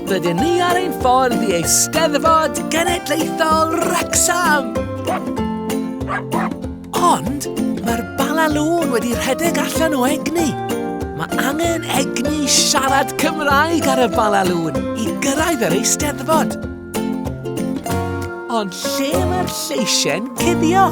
Rydyn ni ar ein ffordd i Eisteddfod Genedlaethol Wrecsam! Ond mae'r Balalŵn wedi rhedeg allan o egni. Mae angen egni siarad Cymraeg ar y Balalŵn i gyrraedd yr Eisteddfod. Ond lle mae'r lleisiau'n cuddio?